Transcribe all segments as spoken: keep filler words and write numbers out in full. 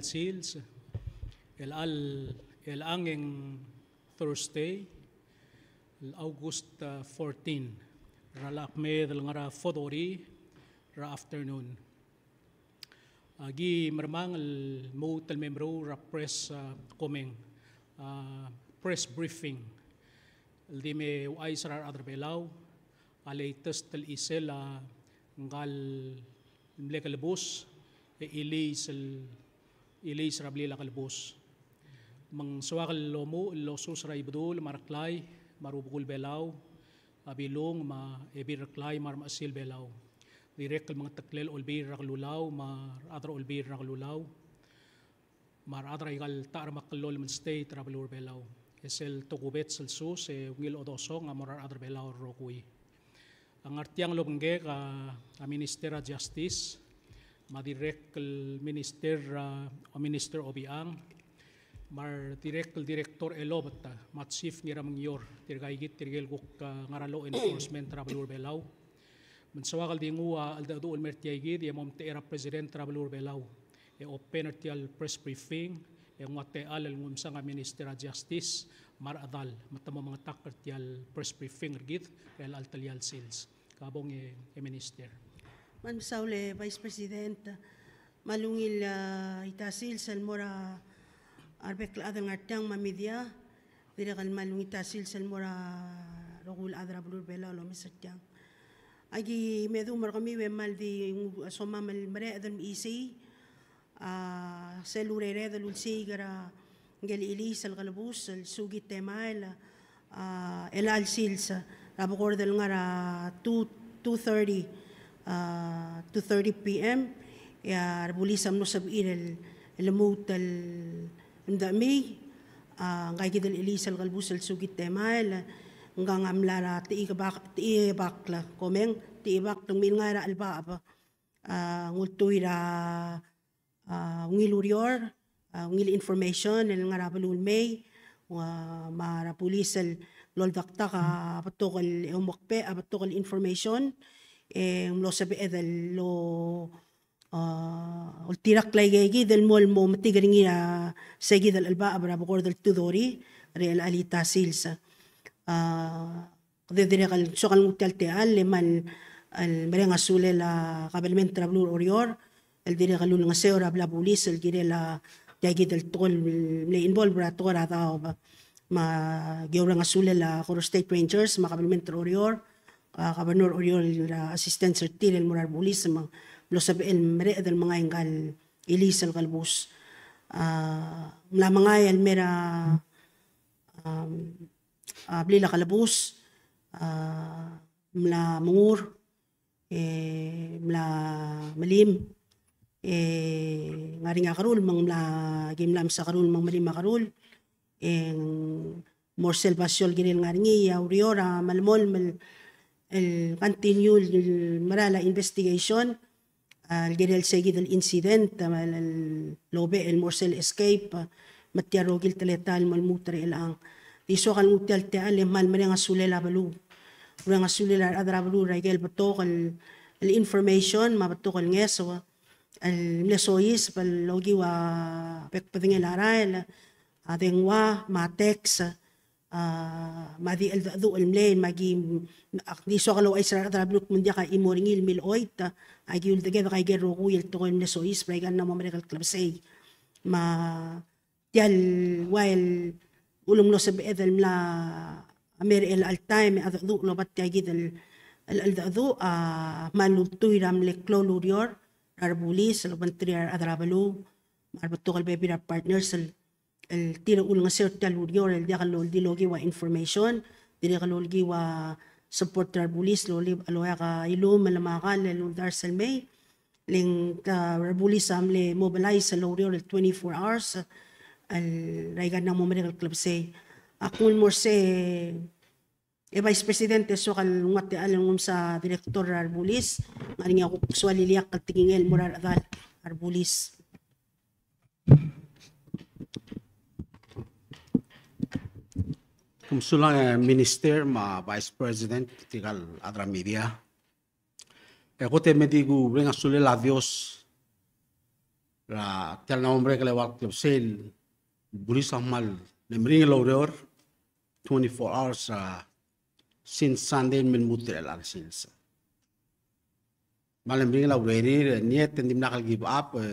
Sils, el chelecha el, el chelecha el Thursday, el August, uh, fourteen, er a lak me el ngar er a four thirty er a afternoon. Aki mermang el lmuut el me meruul er a press, uh, komeng, uh, press briefing el di me ouchais er a rechad er a Belau a latest el chisel a ngka el mle kelebus e chiliis el, chiliis er a blil a kelebus. Me ng soak el omuchel el osus er a Ibedul me a Reklai me a rubekul Belau, a Bilung me a Ebil Reklai me a remechesil Belau. Dirrek el mengeteklel a Olbiil er a Kelulau me a rechad er a Olbiil er a Kelulau me a rechad er aika el teruich me a kllolem el state er a beluu er a Belau. E sel tokubets el sus e ungil odosong a mo er a rechad er a Belau el rokui. A ngar tiang el obengkek a, a Minister er a Justice, me a dirrek el Minister, a, a Minister Obichang, me a dirrek el Director Elobet, me a Chief Ngiramengior, tirkaikid tirke el kuk, a, ngar er a law enforcement er a beluu er a Belau. Me ng soak el di nguu a cheldecheduch el mer tiaikid e mo omtechei er a President er a beluu er a Belau e open er tia el press briefing, e nguu a techall el nguu msang a Minister er a Justice me a rechedal, me te mo mengetakl er tia el press briefing er kid er chelecha el tia el sils. Ka bong e, e Minister. Me ng mesaul e Vice President, me a ungil, a, ita sils el mo er a rebek el chad el ngar tiang me a media, dirrek el me a ungil ita sils el mo er a rokui el chad er a beluu er a Belau el omes er tiang. Aki me dmu er kemiu e mal di nguu a somam el mereched el mechisii, a, sel urered el ulsiik er a ngike el chiliis el kelebus el Suki Temael, a, chelecha el sils er a bekord el ngar er a two, two thirty, a, two thirty P M, e a rebulis a mlo sebechir el, el lmuut el mdechemii, a, ngkaikid el chiliis el kelebus el Suki Temael, ngkang a mla er a techibak, techibakl, komeng, techibakl el ngmai er a chelebacheb, a, ng ultuil er a, a, ungil ureor, a, ungil information el ngar er a beluu el mei, ua, me a rebulis el loldak a betok el, e omekbech a betok el information, e ng mlo sebeched el lo, a, oltirakl aikeikid el mo, el mo metik er ngii er a seikid el chelebacheb er a bekord el two thirty er chelecha el ita sils. A, kede dirrek el soak el nguu tia el techall e mal, el mereng a sulel a kabelment er a beluu er Oreor, el dirrek el ulengeseu er a bla bulis el kirel a tiaikid el tekoi el mle involve er a tekoi er a daob. Me aki oureng a sulel a Koror State Rangers me a kabelment er Oreor, a Governor er Oreor er a assistance er tir el mo er a rebulis me ng mlo sebechel el mereched el mengai ngka el chiliis el kelebus. A, mla mengai el mer a, am, a blil a kelebus, a, mla mengur, e mla melim, e ng ngar er ngii a kerul me ng mla, ki mla mesa kerul me ng melim a kerul, e ng mo er sel basio el kirel ngar er ngii a ureor a melemolem el, el continue el merael a investigation, a, el kirel seikid el incident, a, el, el lobech el mo er sel escape, a, me tia el rokui el teletael el mo lmuut er chelechang. Di soak el nguu tia el techall e mal mereng a sulel a beluu. Mereng a sulel a rechad er a beluu er aike el betok el, el information me a betok el ngeso el mle soiseb el okiu a bek el bedengel a rael, a dengua me a text, a, me a di cheldecheduch el mlei, me aki, ak di soak el ouchais er a rechad er a beluu me ng diak a chimo er ngii el milechoit, aki uldekedek aike el rokui el tekoi el mle soiseb er aika el mla mo merek el klebesei. Me tia el ua el uleng mlo sebeched el mla mer chelecha el taem e a cheldecheduch el oba tiakid el, el cheldecheduch, a, mal ultuil er a mle klou el ureor er a rebulis el obengterir a rechad er a beluu me a rebetok el bebil er a partners el, el tir a ulengeseu er tia el ureor el diak el di lokiu a information, dirrek el lokiu a support er a rebulis el oeak a ilumel me a kall el uldars el mei. Le ng, a, rebulis a mle mobilize el oureor el twenty-four hours el er aika el mla mo merek el klebesei. Ak nguu el mo er sei, e Vice President, e soak el nguu a techall el nguu mesa director er a rebulis, ngar er ngii a kuk soal ileakl el tekingel el mo er a rechedal a rebulis. Kom sulang, e, Minister me a Vice President, tirka el chad er a media. E kot e me di kumereng a sulel a Dios er tia el mla mo merek el eua el klebesei el bulis a kmal meringel el oureor twenty-four hours, a, since Sunday el me lmuut er chelecha el sils. Me ng meringel a urerir, e, ng di, e ng dimlak el give up, e,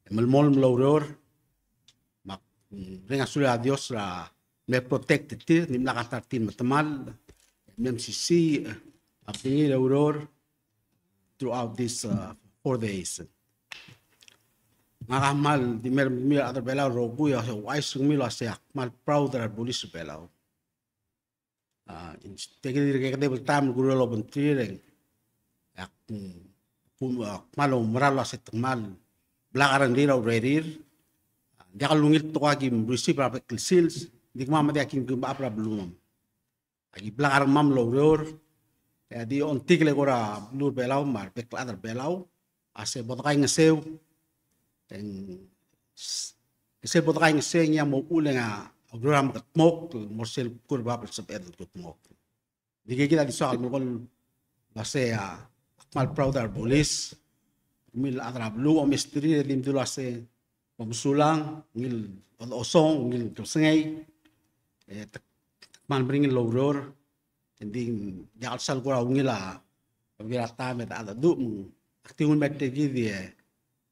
e melemolem el oureor. Me ak, mm, mereng a sulel a Dios er a mle protect er tir, ng dimlak a ta er tir me te mal, e mle mesisiich, e, a bedengir el oureor throughout this, uh, four days. Ngak a kmal di mer-, mer a rechad er Belau el rokui, a se, uaisei er kemiu el uasei ak kmal proud er a rebulis er Belau. A, tia kid a dirk kedeb el taem el kuruul a obengterir e ak, mm, kum-, a, kmal oumera el uasei te kmal blak a rengrir a urerir. Diak lungil tekoi a kim receive er a bek el sils, di kemam a diak kim give up er a beluu. Aki blak a rengmam el oureor, e a di ongtik el eko er a beluu er Belau me a rebek el chad er Belau, a se bo dekaingeseu, e ng, s-, e sel bo dekaingeseu e ngii a mo uchul e ng a ureor a mekedmokl, mo er sel kuk er bab el sebeched el kudmokl. Di kid a di soak el melekoi el uasei, a, ak kmal proud er a rebulis, kemiu el chad er a beluu, omesterir e di mdu el uasei, bo mesulang, ungil, osong, ungil kebesengei, e, te, te kmal meringel el oureor, e ng di, diak el sal kora ungil a, ungil a taem e de, de, du, mm, ak di nguu el mei er tia kid e,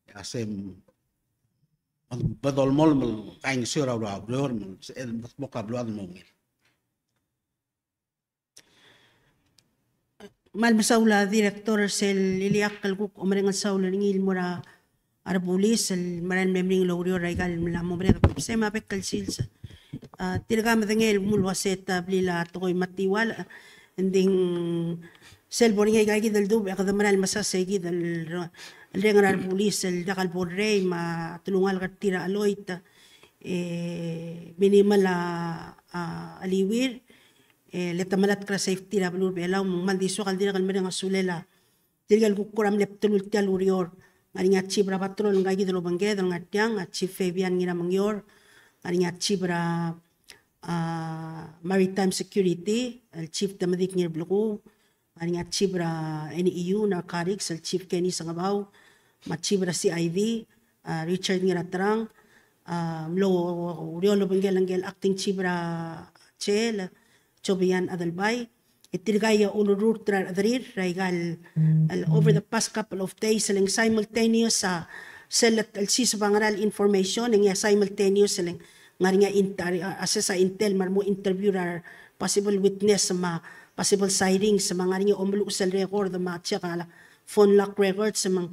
e a se, mm, bo dolemolem el kaingeseu er a ureor, me sel, el, mo, mo ka beluad el mo ungil. Kmal mesaul a director er sel ileakl el kuk omereng el saul er ngii el mo er a rebulis el merael el mle meringel el oureor er aika el mla mo merek el klebesei me a bek el sils. A, tirka medengei el kmo uasei te blil a tekoi me a tiual, e ng di sel bo er ngii aika kid el dubech e kede merael el mesa se kid el re-, el reng er a rebulis el diak el bo lerrei me a telungalek er tir a cheloit, e minimal a, a, cheliuir, e le te melatk er a safety er a beluu er Belau, me ng kmal di soak el dirrek el mereng a sulel a tirke el kuk kora mle bdelul tia el ureor. Ng ngar er ngii a chief er a patrol, ngka kid el obengked el ngar tiang, a Chief Fabian Ngiramengior, ng ngar er ngii a chief er a, a, Maritime Security, el Chief Temedik Ngirbleku, ng ngar er ngii a chief er a N E U, Narcotics, el Chief Kenny Sengebau, me a chief er a C I D, a, Richard Ngiraterang, a, mlo oureor el obengkel ngike el acting chief er a jail, Jovian Adelbai, e tirka a ulerurt er a rechederir er aika el, el over the past couple of days, el ng simultaneous a sel el siseb a ngera el information, e ngii a simultaneous el ng ngar er ngii a inter-, a, assess a intel me a remo interview er a possible witness me a possible sightings me a ngar er ngii a omeluches el record me a check a phone log records me ng,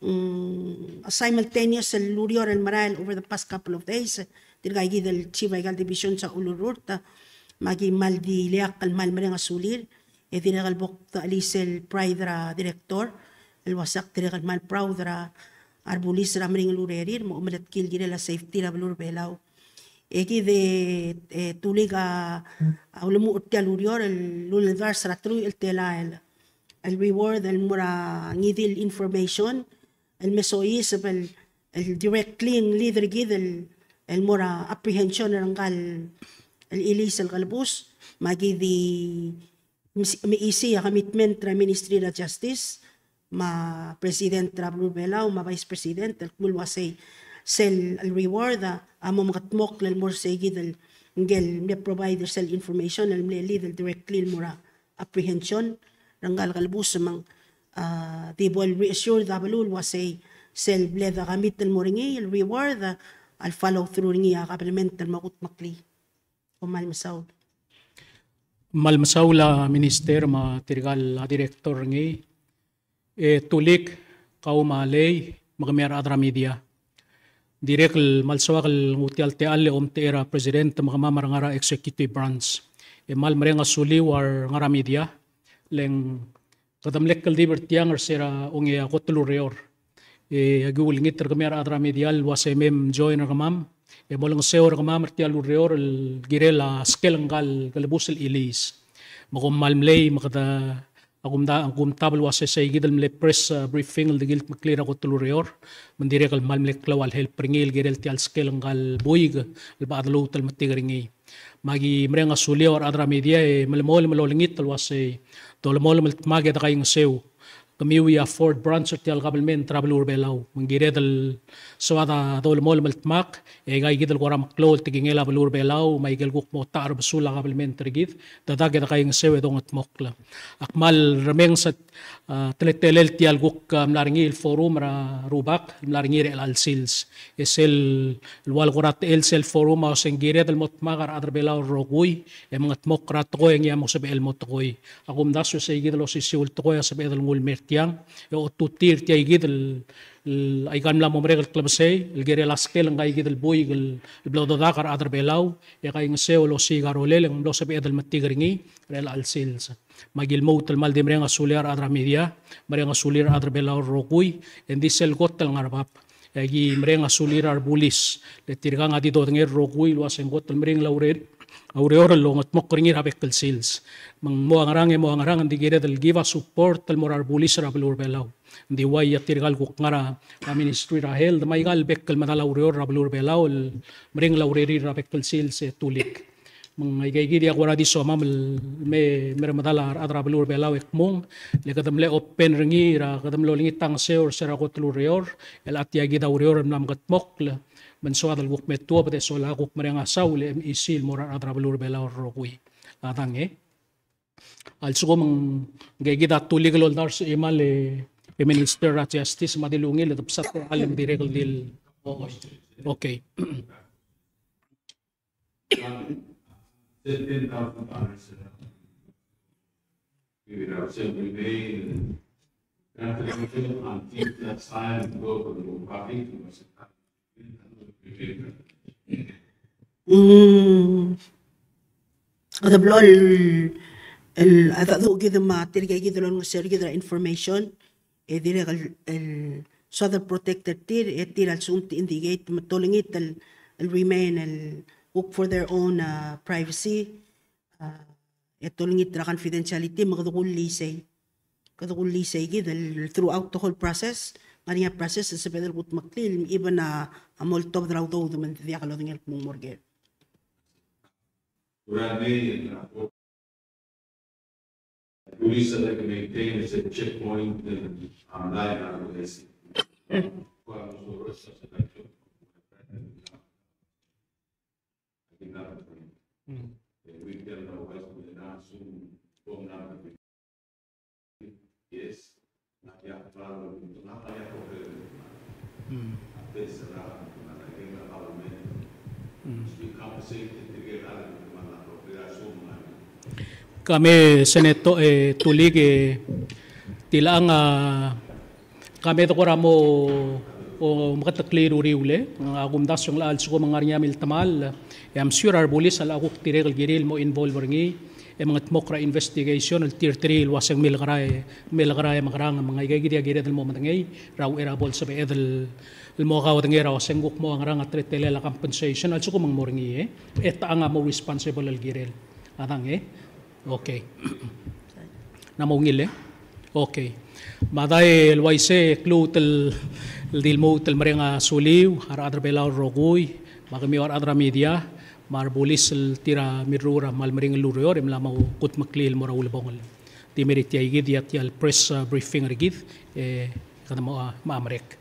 mm, simultaneous el ureor el merael over the past couple of days. Tirka kid el chief er aika el division a ulerurt, me aki kmal di ileakl el kmal mereng a sulir, e dirrek el bo kdechelis el pride er a director, el uasei ak dirrek el kmal proud er a rebulis er a meringel urerir, me a omelatk el kirel a safety er a beluu er Belau. E kid e, e, tulik a, a ulemuchel er tia el ureor, el uldars er a teruich el telael, el reward el mo er a ngii di el information, el me soiseb el, el directly ng lead er kid el, el mo er a apprehension er ngka el, el ilease el kelebus, me aki di, me, mechisii a commitment er a Ministry er a Justice, me a President er a beluu er Belau, me a Vice President, el kmo uasei sel, el reward a, a mo mekedmokl el mo er sei kid el, ngike el mle provide er sel information, el mle lead el directly el mo er a apprehension er ngka el kelebus me ng, a, di bo el reassured a beluu el uasei sel bla de commit el mo er ngii el reward, a, a le follow through er ngii a government el mo kudmeklii. Kom kmal mesaul. Kmal mesaul a Minister me tirka el director er ngii. E tulik, kau me a Lei, me kemiu a rechad er a media. Dirrek el kmal soak el nguu tia el techall e omtechei er a President me kemam a re ngar er a executive branch. E kmal mereng a suliu a re ngar er a media, le ng kede mle kldibel er tiang er se er a ongei a kot el ureor. E aki ulengit er kemiu a rechad er a media el uasei mem join er kemam, e molengeseu er kemam er tia el ureor el kirel a skel ngka el kelebus el ilease. Me kom kmal mlei me kede A kumda, a kumtab el uasei sei kid el mle press, a, briefing el di kildmeklii er a kot el ureor, me ng dirrek el kmal mle klou a lehelp er ngii el kirel tia el skel ngka el buik el bechad el lmuut el metik er ngii. Me aki mereng a suliu a rechad er a media e melemolem el olengit el uasei dolemolem el dmak e dekaingeseu kemiu a fourth branch er tia el government er a beluu er a Belau. Me ng kired el soad a dolemolem el dmak, e aika kid el kora meklou el tekingel a beluu er a Belau, me aike el kuk mo ta er a besul a government er kid, dedak e dekaingeseu e dongedmokl. Ak kmal remenges a, a, teletelel tia el kuk, a, mla er ngii el forum er a rubak, mla er ngii er chelecha el sils. E sel, el ua el kora techel sel forum a osengkired el mo dmak a rechad er a Belau el rokui, e mengedmokl er a tekoi e ngii a mo sebechel el mo tekoi. A kumdasu e sei kid el osisiu el tekoi a sebeched el nguu el mer tiang, e otutii er tia kid el, el, aika el mla mo merek el klebesei, el kirel a skel ngka kid el buik el, el blo dedak a rechad er a Belau, e kaingeseu el osiik a rolel, e ng mlo sebeched el metik er ngii, er chelecha el sils. Me aki lmuut el kmal di mereng a sulir a rechad er a media, mereng a sulir a rechad er a Belau el rokui, e ng di sel kot el ngar er a bab. E aki mereng a sulir a rebulis, le tirkang a di dodengei el rokui el uaseng kot el meringel a ureor, a ureor el ongedmokl er ngii er a bek el sils. Me ng mo ngerang e mo ngerang, ng di kired el give a support el mo er a rebulis er a beluu er a Belau. Ng di uai a tirka el kuk ngar er a Ministry er a Health, me aika el bek el medal a ureor er a beluu er a Belau el meringel a urerir er a bek el sils e tulik. Me ng aika kid a kora di somam el me, me er a medal a rechad er a beluu er a Belau e kmung, le kede mle open er ngii er a kede mlo olengit a ngeseu er se er a kot el ureor, el a tia kid a ureor el mla mekedmokl, me ng soad el kuk me tuobed e sola kuk mereng a saul e M E C el mo er a rechad er a beluu er a Belau el rokui. A dang e. A lsekum ng aika kid a tulik el oldars e mal e, e Minister er a Justice me a di lungil e de bsat a lem dirrek el di el. Okay. Seventeen thousand dollars. We will have seventy days. That will until that time go to the public. Mm. Kede blo el, el, a dedu kid me a tirka kid el olengeseu er kid er a information. E dirrek el, el soad el protect er tir, e tir a lsekum te indicate me te olengit el, el remain el kuk for their own, uh, privacy, uh, e te olengit er a confidentiality, me kede kull isei. Kede kull isei kid el throughout the whole process, ngar er ngii a process el sebeched el kudmeklii, even a, a mo oltobed er a udoud me ng diak lodengei el kmo ng mo er ker. Police are like maintain a checkpoint and online application. Yes. Ka me Senator, e, Tulik, e, tilechang a, ka me de kora mo, o, meketeklii er uriul e, a kumdasu e ng locha lsekum ng ngar er ngii a miltemall, e I'm sure a rebulis a locha kuk dirrek el kirir el mo involve er ngii, e mengedmokl er a investigation el tir three el uaseng milekera e, milekera e mekerang, me ng aika kid a kired el mo medengei er a uchei er a bo el sebeched el, el mo kaudengei er a uaseng kuk mo ngerang a teletelel a compensation a lsekum ng mo er ngii e. E techang a mo responsible el kirel. A dang e. Okay. Ng mo ungil e. Okay. Me a dai el uaisei e kluut el, el di lmuut el mereng a suliu a rechad er a Belau el rokui, me a kemiu a rechad er a media, me a rebulis el tir a mirruul er a kmal meringel el ureor e mla mo kudmeklii el mo er a ulebongel. Di mei er tia kid a tia el press, uh, briefing er kid, e kede mo, uh, mo merek.